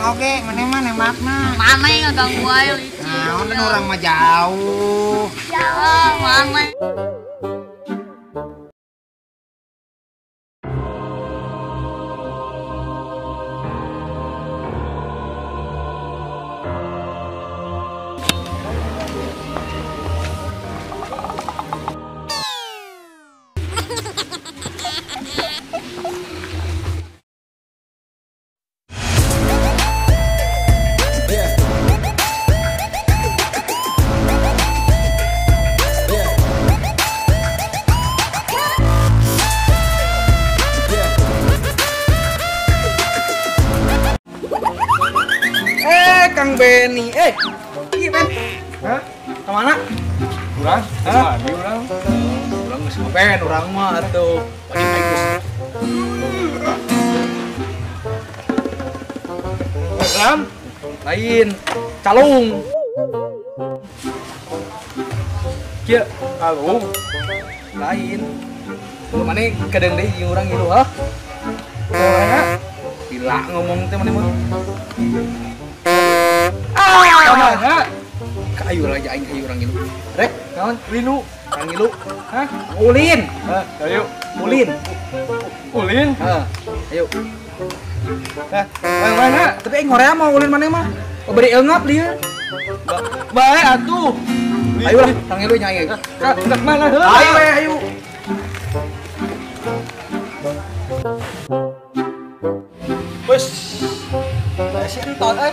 urang oge maneh mah nembakna. Maneh ngaganggu wae licik. Naon dan urang mah jauh. Ya, maneh. Kang Benny, iya Ben, hah? Kemana? Urang, hah? Urang, urang geus ngapain urang mah atuh. Wajib aing geus. Urang, lain, calung. Kieu, calung, lain. Lu maneh kadang deui jeung urang ngilu hah? Gila ngomong teh maneh mah. Ah, kayu raja aing kayu urang ngilu. Rek, naon? Linu, urang ngilu. Hah? Ulin. Hah, ayo. Ulin. Ulin? Heeh. Ayo. Hah, mana? Tapi aing hoream mau ulin maneh mah. Oh, beri eungap lieu. Bae atuh. Ayo lah, urang ngilu nya aing. Ka mana heula? Ayo we, ayo. Wes. Si entot eh.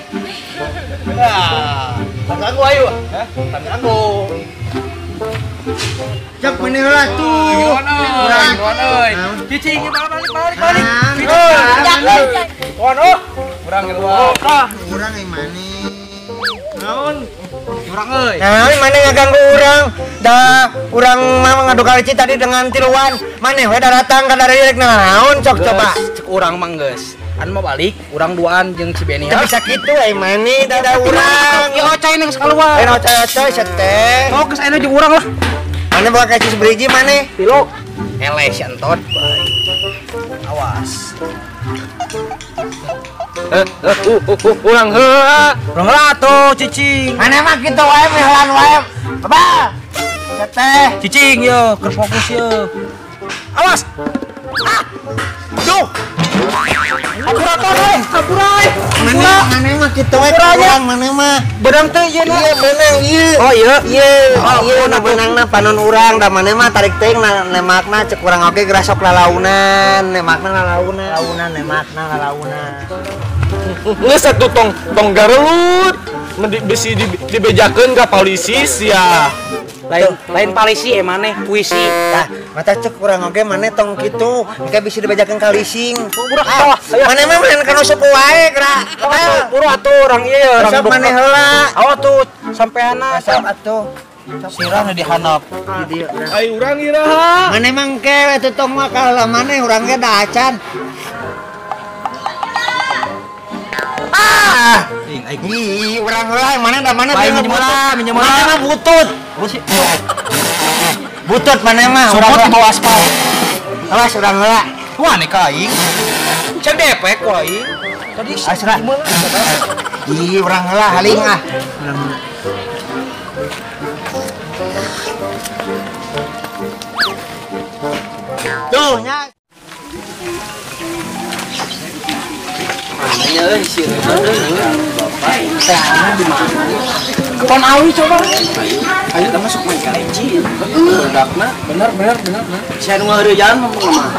Nah, tangga aku ayo. Hah? Tangga aku. Cek maneh heula tuh. Urang euy. Cicing balik balik balik. Tuan oh. Urang ngiluan. Urang euy maneh. Naon? Urang euy. Naon maneh ngaganggu urang? Da urang mah ngadu kaleci tadi dengan tiluan. Maneh we datang ka dari rek naon cok coba. Cek urang mah geus. An mau balik, urang duaan jeung si Benny. Teu bisa kitu euy maneh da urang. Ya ocai geus kaluar. Lain ocai-ocai seteh. Oh, geus ayeuna jeung urang lah. Maneh bawa kaci seberiji maneh? Tilu. Eleh si entot. Awas. Urang heula. Urang heula atuh cicing. Maneh mah kitu wae meheulaan wae. Baba. Seteh. Cicing ye, keur fokus ye. Awas. Ah. Duh. Hampura euy, hampura euy. Maneh mah kitu wae urang maneh mah. Beunang teh ieu na. Ieu beunang ieu. Oh ieu. Ieu. Ieu na beunangna panon urang da maneh mah tarik teuing nemakna cek urang oge gerasok lalaunan, nemakna lalaunan, launan nemakna lalaunan. Geus atuh tong tong garelut. Bisi dibejakeun ka polisi sia. Lain lain polisi maneh puisi. Tah, mata cek urang oge maneh tong kitu, engke bisi dibejakeun ka leasing. Buru atuh. Maneh mah main kana suku wae geura. Buru atuh urang ieu urang maneh heula. Awas tuh sampeana. Sok atuh. Sirah nu dihanap. Di dieu. Ai urang iraha. Maneh mah engke atuh tong mah kalah maneh urang ge da acan. Ah! Ih, urang heula maneh da maneh minjem heula. Maneh mah butut. Butut maneh mah urang bawa aspal. Awas urang heula. Wah nih ka aing. Cek depek ku aing. Tadi asra. Ih, urang heula haling ah. Tuh nya. Mananya euy si Bapak teh di mana? Kebon awi coba. Ayo kita masuk main kaleci. Budakna bener bener bener. Si anu ngaheureuyan mah mah.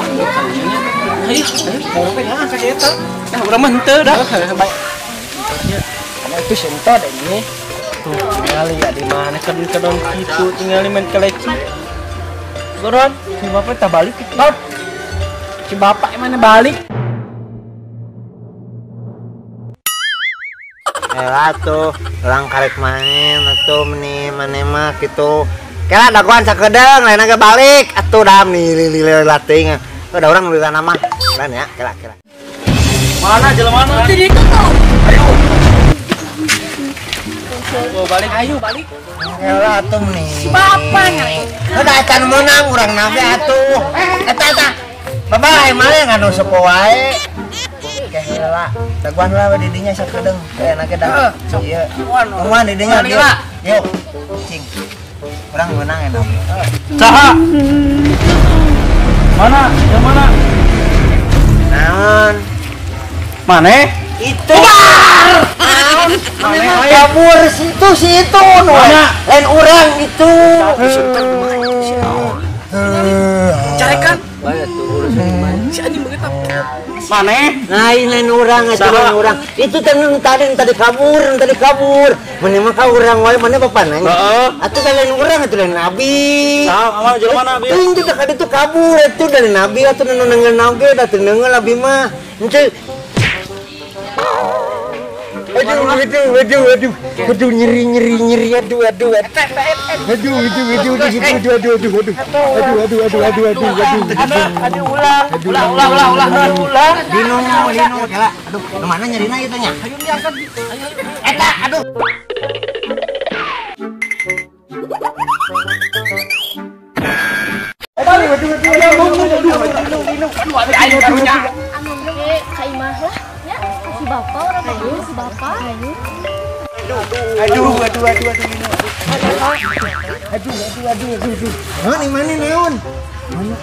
Ayo, ayo, urang teh ngan ka eta. Nah, urang mah henteu dah. Ya, itu si entot ini. Tuh, tingali ya di mana kedon-kedon kitu tingali main kaleci. Goron, si bapak tah balik. Tot. Si bapak mana balik? Elah tuh, orang karek main atuh meni maneh mah kitu. Kela dagoan sakedeung lain ge balik atuh dam nih lili lating. Udah orang lila nama. Lain ya, kela kela. Mana jelema mana? Di ditu tuh. Ayo. Oh, balik ayo balik. Elah atuh meni. Si bapak nyari. Udah acan meunang urang nabe atuh. Eta eta. Bapak ai mah nganu suku wae. Lah, daguan lah di dinya sakedeung. Kayak ge dah. Ieu. Tungguan di dinya. Yuk. Cing. Urang menang enak. Saha? Mana? Yang mana? Naon? Maneh? Itu. Naon? Kabur situ si itu nu. Lain urang itu. Carekan. Bae tuh urusan gimana? Si anjing begitu. Maneh? Lain lain urang atuh lain urang. Itu teh nu tadi kabur, Maneh mah ka urang wae maneh bapak nanya. Heeh. Atuh teh lain urang atuh lain nabi. Saha kamu jelema nabi? Teuing teh ka ditu kabur atuh dari nabi atuh nu nengeul oge da teu neungeul abi mah. Henteu. Aduh, aduh, aduh, aduh, aduh, nyeri, nyeri, nyeri, aduh, aduh, aduh, aduh, aduh, aduh, aduh, aduh, aduh, aduh, aduh, aduh, aduh, aduh, aduh, aduh, aduh, ulang, ulang, ulang, ulang, ulang, dino, dino, kela, aduh, kemana nyerina itu nya? Ayo diangkat, ayo, eta, aduh. Aduh, aduh, aduh, aduh, aduh, aduh, aduh, aduh, anu ge ka imah lah ya, si bapak orang ayo si bapak. Aduh, aduh, aduh, aduh, aduh, aduh, aduh, aduh, aduh. Mana mana naon? Mana?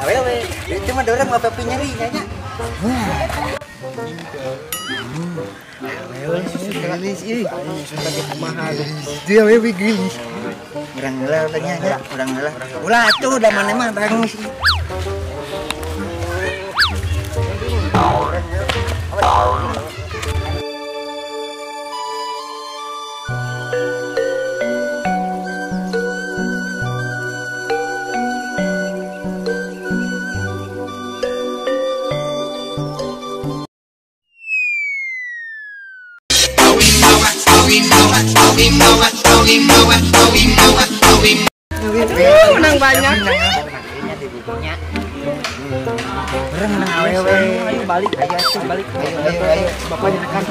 Ayo we, itu mah dorang mah papi nyeri nya. Gelis ih. Dia we gelis. Urang heula tanya nya, urang heula. Ulah atuh da maneh mah barang. Aduh, menang banyak. Menang awewe. Ayo balik, ayo balik. Ayo, ayo, ayo. Bapaknya tekan.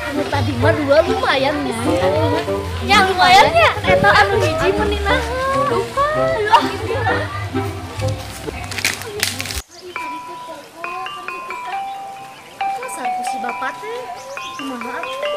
Anu tadi mah dua lumayan ya. Ya lumayan ya. Eta anu hiji meni nah. Lupa. Aduh, gitu lah. Kasar ku si bapak teh. Kumaha atuh?